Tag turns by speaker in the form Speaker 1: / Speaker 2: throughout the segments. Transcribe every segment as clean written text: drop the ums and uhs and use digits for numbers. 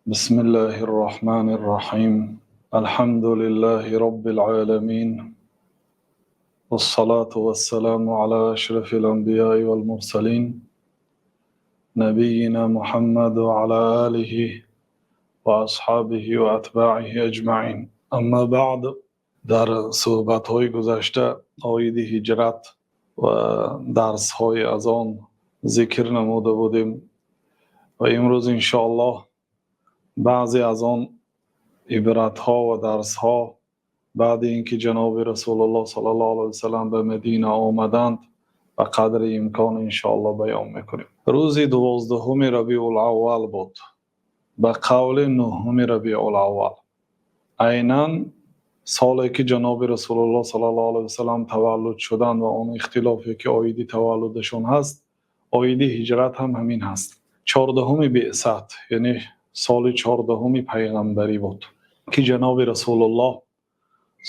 Speaker 1: Бисмиллаҳир Роҳманир Роҳим. Алҳамду лиллаҳи роббил оламин. Вассалоту вассаламу ало ашрафил анбиёи вал мурсалин. Набиййино Муҳаммад ва ало олиҳи ва асҳобиҳи ва атбоиҳи аҷмаин. Аммо баъд, дар суҳбатҳои гузашта оиди ҳиҷрат ва дарсҳои аз он зикр намуда будем ва имрӯз иншооллоҳ баъзе аз он ибратҳо ва дарсҳо баъд инки ҷаноби Расулуллоҳ саллаллоҳу алайҳи васаллам ба Мадина омаданд, ба қадри имкон иншооллоҳ баён мекунем. Рӯзи 12-уми Рабиъул-аввал буд. Ба қавли 9-уми Рабиъул-аввал. Айнан соле ки ҷаноби Расулуллоҳ саллаллоҳу алайҳи васаллам таваллуд шуданд ва он ихтилофе ки оиди таваллудашон ҳаст, оиди ҳиҷрат ҳам ҳамин ҳаст. 14-уми Биъсат, яъне соли 14-уми пайғамбарӣ буд, ки ҷаноби Расулуллоҳ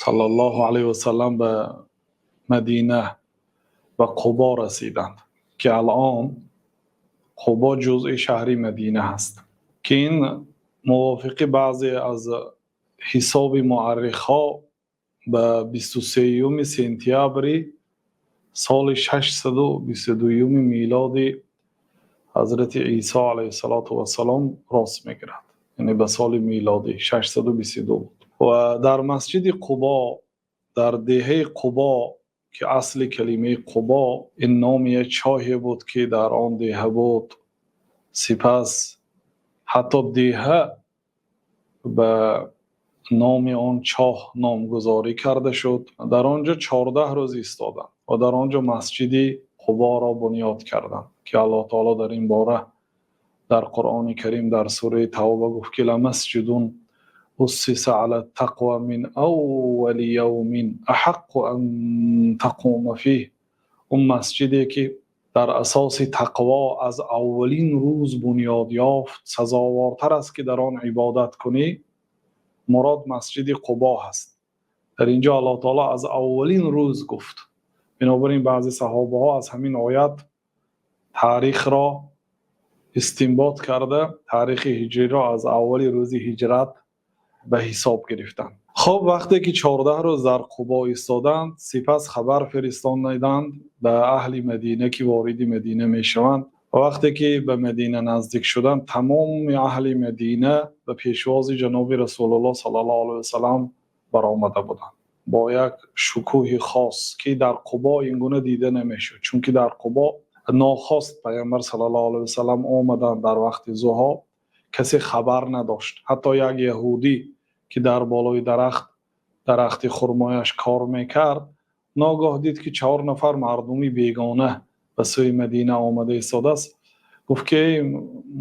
Speaker 1: саллаллоҳу алайҳи васаллам ба Мадина, ба Қубо расиданд, ки алон Қубо ҷузъи шаҳри Мадина ҳаст, ки ин мувофиқи баъзе аз ҳисоби муаррихҳо ба 23 сентябри соли 622 милоди ҳазрати Исо алайҳиссалоту вассалом рост мегирад. Яъне ба соли милодӣ 622 буд. Ва дар масҷиди Қубо, дар деҳаи Қубо, ки асли калимаи Қубо ин номи як чоҳе буд, ки дар он деҳа буд. Сипас ҳатто деҳа ба номи он чоҳ номгузорӣ карда шуд. Дар он ҷо 14 рӯз истоданд ва дар он ҷо масҷиди Қуборо бунёд карданд, ки Аллоҳ таоло дар ин бора дар Қуръони Карим дар сураи Тавба гуфт, ки ламасҷидун уссиса алат-тақво мин аввали явмин аҳаққу ан тақума фиҳ. Он масҷиде ки дар асоси тақво аз аввалин рӯз бунёд ёфт, сазовортар аст, ки дар он ибодат кунӣ. Мурод масҷиди Қубо ҳаст. Дар инҷо Аллоҳ таоло аз аввалин рӯз гуфт. Бинобар ин баъзе саҳобаҳо аз ҳамин оят таърихро истинбот карда, таърихи ҳиҷриро аз аввали рӯзи ҳиҷрат ба ҳисоб гирифтанд. Хуб, вақте ки 14 рӯз дар Қубо истоданд, сипас хабар фиристониданд ба аҳли Мадина, ки вориди Мадина мешаванд. Ва вақте ки ба Мадина наздик шуданд, тамоми аҳли Мадина ба пешвози ҷаноби Расулуллоҳ саллаллоҳу алайҳи васаллам баромада буданд бо як шукӯҳи хос, ки дар Қубо ин гуна дида намешуд, чунки дар Қубо нохост Пайғамбар саллаллоҳу алайҳи васаллам омаданд дар вақти зуҳо, касе хабар надошт. Ҳатто як яҳудӣ, ки дар болои дарахти хурмояш кор мекард, ногоҳ дид, ки чор нафар мардуми бегона ба сӯи Мадина омада истодааст. Гуфт, ки эй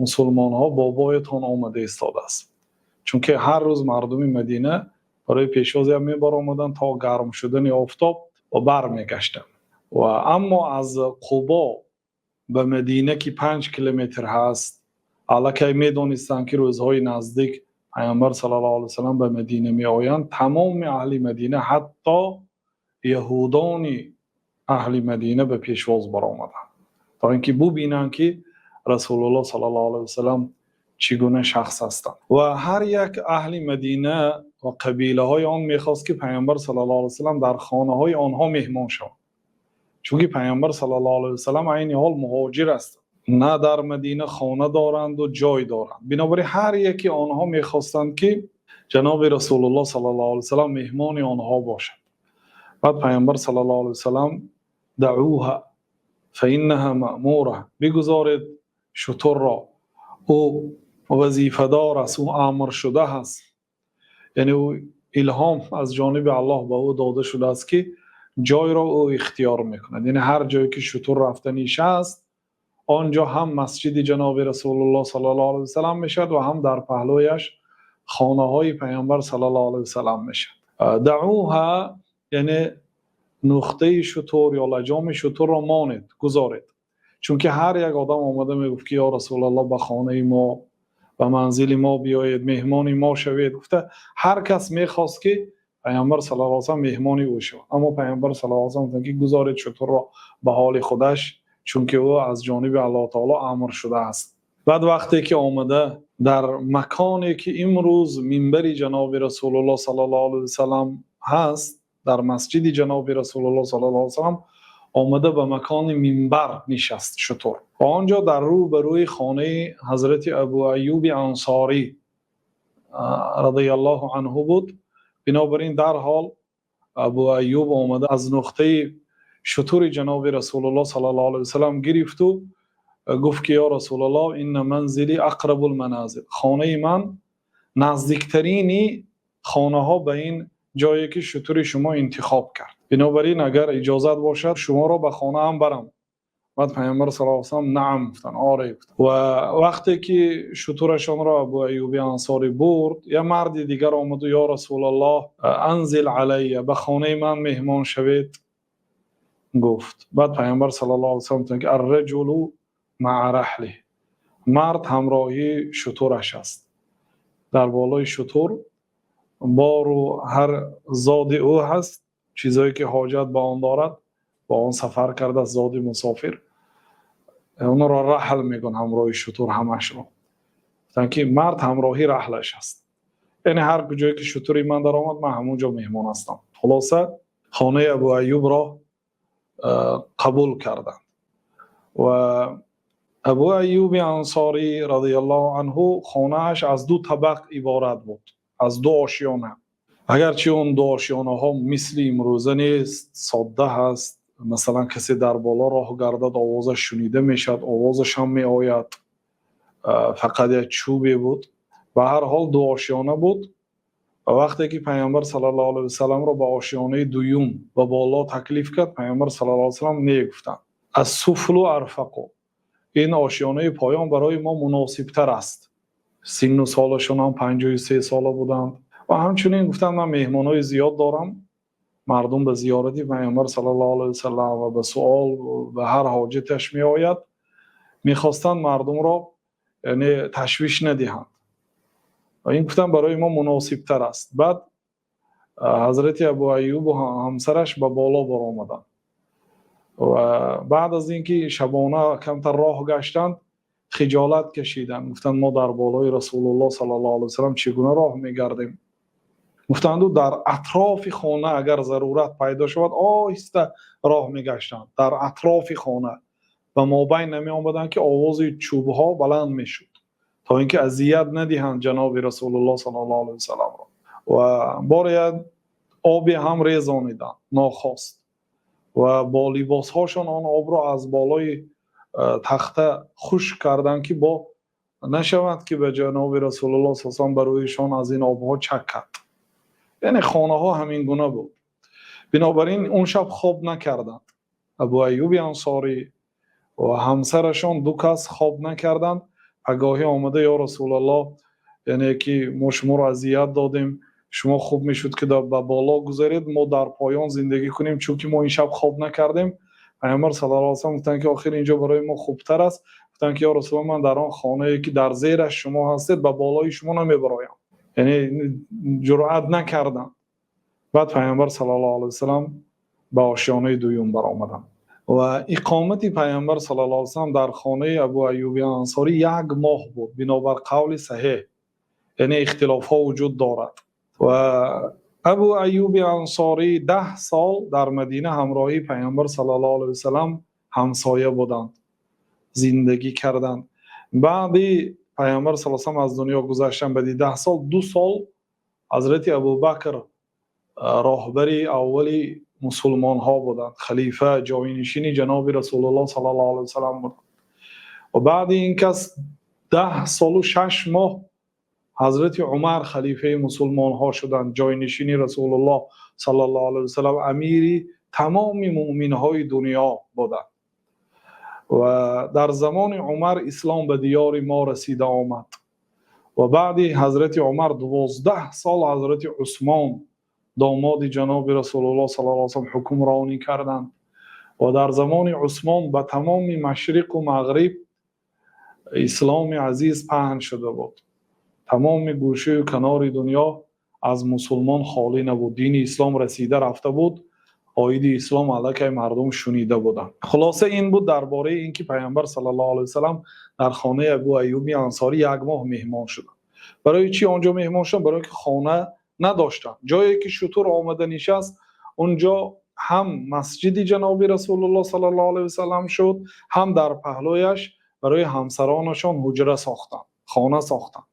Speaker 1: мусулмонҳо, бобоятон омада истодааст. Чунки ҳар рӯз мардуми Мадина барои пешвозиам мебаромаданд то гарм шудани офтоб ва бармегаштанд. Ва аммо аз Қубо ба Мадина, ки 5 километр ҳаст, аллакай медонистанд, ки рӯзҳои наздик Пайғамбар саллаллоҳу алайҳи васаллам ба Мадина меоянд. Тамоми аҳли Мадина, ҳатто яҳудони аҳли Мадина, ба пешвоз баромаданд, то ин ки бубинанд, ки Расулуллоҳ саллаллоҳу алайҳи васаллам чӣ гуна шахс ҳастанд. Ва ҳар як аҳли Мадина ва қабилаҳои он мехост, ки Пайғамбар саллаллоҳу алайҳи васаллам дар хонаҳои онҳо меҳмон шавад, чунки Пайғамбар саллаллоҳу алайҳи васаллам айни ҳол муҳоҷир ҳастанд, на дар Мадина хона доранду ҷой доранд. Бинобар ин ҳар яки онҳо мехостанд, ки ҷаноби Расулуллоҳ саллаллоҳу алайҳи васаллам меҳмони онҳо бошад. Баъд Пайғамбар саллаллоҳу алайҳи васаллам: даъуҳа фаиннаҳа маъмура, бигузоред шутурро, ӯ вазифадор аст, ӯ амр шуда ҳаст. Яъне ӯ илҳом аз ҷониби Аллоҳ ба ӯ дода шудааст, ки ҷойро ӯ ихтиёр мекунад. Яъне ҳар ҷое ки шутур рафта нишаст, он ҷо ҳам масҷиди ҷаноби Расулуллоҳ саллаллоҳу алайҳи васаллам мешавад ва ҳам дар паҳлӯяш хонаҳои Пайғамбар саллаллоҳу алайҳи васаллам мешавад. Даъуҳа, яъне нуқтаи шутур ё лаҷоми шутурро монед, гузоред. Чунки ҳар як одам омада мегуфт, ки ё Расулаллоҳ, ба хонаи мо, ба манзили мо биёед, меҳмони мо шавед, гуфта ҳар кас мехост, ки Пайғамбар саллаллоҳу алайҳи васаллам меҳмони ӯ шавад. Аммо Пайғамбар саллаллоҳу алайҳи васаллам гуфтанд, ки гузоред шутурро ба ҳоли худаш, чунки ӯ аз ҷониби Аллоҳ таоло амр шудааст. Баъд вақте ки омада дар маконе ки имрӯз минбари ҷаноби Расулуллоҳ саллаллоҳу алайҳи васаллам ҳаст, дар масҷиди ҷаноби Расулуллоҳ саллаллоҳу алайҳи васаллам омада ба макони минбар нишаст шутур ва он ҷо дар рӯбарӯи хонаи ҳазрати Абу Айюби Ансорӣ разияллоҳу анҳу буд. Бинобар ин дар ҳол Абу Айюб омада аз нуқтаи шутури ҷаноби Расулуллоҳ саллаллоҳу алайҳи васаллам гирифт ва гуфт ки: «Ё Расулуллоҳ, инна манзилӣ ақрабул манозил», хонаи ман наздиктарин хонаҳо ба ин ҷое ки шутури шумо интихоб кард. Бинобар ин агар иҷозат бошад, шуморо ба хонаам барам. Баъд Паёмбар саллаллоҳу алайҳи васаллам «наъам» гуфтанд, оре гуфтанд. Ва вақте ки шутурашонро Абу Айюби Ансорӣ бурд, як марди дигар омад ва: «Ё Расулуллоҳ, анзил алайя», ба хонаи ман меҳмон шавед, гуфт. Баъд Паёмбар саллаллоҳу алайҳи васаллам гуфтанд ки: «Ар-раҷулу маъа раҳлиҳ», мард ҳамроҳи шутураш аст. Дар болои шутур бор ва ҳар зоди ӯ ҳаст, чизҳое ки ҳоҷат ба он дорад, бо он сафар кардааст, зоди мусофир. Онро раҳл мегӯянд, ҳамроҳи шутур ҳамашро. Гуфтанд ки мард ҳамроҳи раҳлаш аст. Яъне ҳар куҷое ки шутури ман даромад, ман ҳамон ҷо меҳмон ҳастам. Хулоса, хонаи Абу Айюбро қабул карданд. Ва Абу Айюби Ансорӣ разияллоҳу анҳу хонааш аз ду табақ иборат буд, аз ду ошёна. Агарчи он ду ошёнаҳо мисли имрӯза нест, содда ҳаст. Масалан, касе дар боло роҳ гардад, овозаш шунида мешавад, овозаш ҳам меояд. Фақат як чӯбе буд. Ба ҳар ҳол ду ошёна буд. Ва вақте ки Паёмбар саллаллоҳу алайҳи васалламро ба ошёнаи дуюм ба боло таклиф кард, Паёмбар саллаллоҳу алайҳи васаллам не гуфтанд. «Ас-суфлу арфақу», ин ошёнаи поён барои мо муносибтар аст. Синну солашон ҳам 53 сола буданд. Ва ҳамчунин гуфтанд: ман меҳмонҳои зиёд дорам, мардум ба зиёрати Паёмбар саллаллоҳу алайҳи васаллам ва ба суол, ба ҳар ҳоҷаташ меояд. Мехостанд мардумро, яъне, ташвиш надиҳанд. Ва ин гуфтанд барои мо муносибтар аст. Баъд ҳазрати Абу Айюбу ҳамсараш ба боло баромаданд. Ва баъд аз инки шабона камтар роҳ гаштанд, хиҷолат кашиданд. Гуфтанд: мо дар болои Расулуллоҳ саллаллоҳу алайҳи васаллам чӣ гуна роҳ мегардем? Гуфтанду дар атрофи хона агар зарурат пайдо шавад, оҳиста роҳ мегаштанд. Дар атрофи хона, ба мобайн намеомаданд ки овози чӯбҳо баланд мешуд, то инки азият надиҳанд ҷаноби Расулуллоҳ саллаллоҳу алайҳи васалламро. Ва боре як обе ҳам резониданд нохост ва бо либосҳошон он обро аз болои тахта хушк карданд, ки бо нашавад ки ба ҷаноби Расулуллоҳ саллаллоҳу ба рӯйшон аз ин обҳо чакад. Яъне хонаҳо ҳамин гуна буд. Бинобар ин он шаб хоб накарданд. Абу Айюби Ансорӣ ва ҳамсарашон ду кас хоб накарданд. Пагоҳӣ омада: «Ё Расулуллоҳ, яъне ки мо шуморо азият додем, шумо хуб мешуд ки ба боло гузаред, мо дар поён зиндагӣ кунем, чунки мо ин шаб хоб накардем». Паёмбар саллаллоҳу алайҳи васаллам гуфтанд ки охир инҷо барои мо хубтар аст. Гуфтанд ки: «Ё Расулуллоҳ, ман дар он хонае ки дар зераш шумо ҳастед, ба болои шумо намебароям». Яъне ҷуръат накарданд. Баъд Паёмбар саллаллоҳу алайҳи васаллам ба ошёнаи дуюм баромаданд. Ва иқомати Паёмбар саллаллоҳу алайҳи васаллам дар хонаи Абу Айюби Ансорӣ як моҳ буд, бинобар қавли саҳеҳ. Яъне ихтилофҳо вуҷуд дорад. Ва Абу Айюби Ансорӣ 10 сол дар Мадина ҳамроҳии Паёмбар саллаллоҳу алайҳи васаллам ҳамсоя буданд, зиндагӣ карданд. Баъди Паёмбар саллаллоҳу алайҳи васаллам аз дунё гузаштан, баъди 10 сол, 2 сол ҳазрати Абубакр роҳбари аввали мусулмонҳо буданд, халифа, ҷойнишини ҷаноби Расулуллоҳ саллаллоҳу алайҳи васаллам буданд. Ва баъди ин кас 10 солу 6 моҳ ҳазрати Умар халифаи мусулмонҳо шуданд, ҷойнишини Расулуллоҳ саллаллоҳу алайҳи васаллам, амири тамоми муъминҳои дунё буданд. Ва дар замони Умар ислом ба диёри мо расида омад. Ва баъди ҳазрати Умар 12 сол ҳазрати Усмон, домоди ҷаноби Расулуллоҳ саллаллоҳу алайҳи васаллам, ҳукмронӣ карданд. Ва дар замони Усмон ба тамоми машриқу мағриб исломи азиз паҳн шуда буд. Тамоми гӯшаю канори дунё аз мусулмон холӣ набуд, дини ислом расида рафта буд. Оиди ислом аллакай мардум шунида буданд. Хулоса, ин буд дар бораи ин ки Паёмбар саллаллоҳу алайҳи васаллам дар хонаи Абу Аюби Ансорӣ як моҳ меҳмон шуданд. Барои чӣ он ҷо меҳмон шуданд? Барои инки хона надоштанд. Ҷое ки шутур омада нишаст, он ҷо ҳам масҷиди ҷаноби Расулуллоҳ саллаллоҳу алайҳи васаллам шуд, ҳам дар паҳлӯяш барои ҳамсаронашон ҳуҷра сохтанд, хона сохтанд.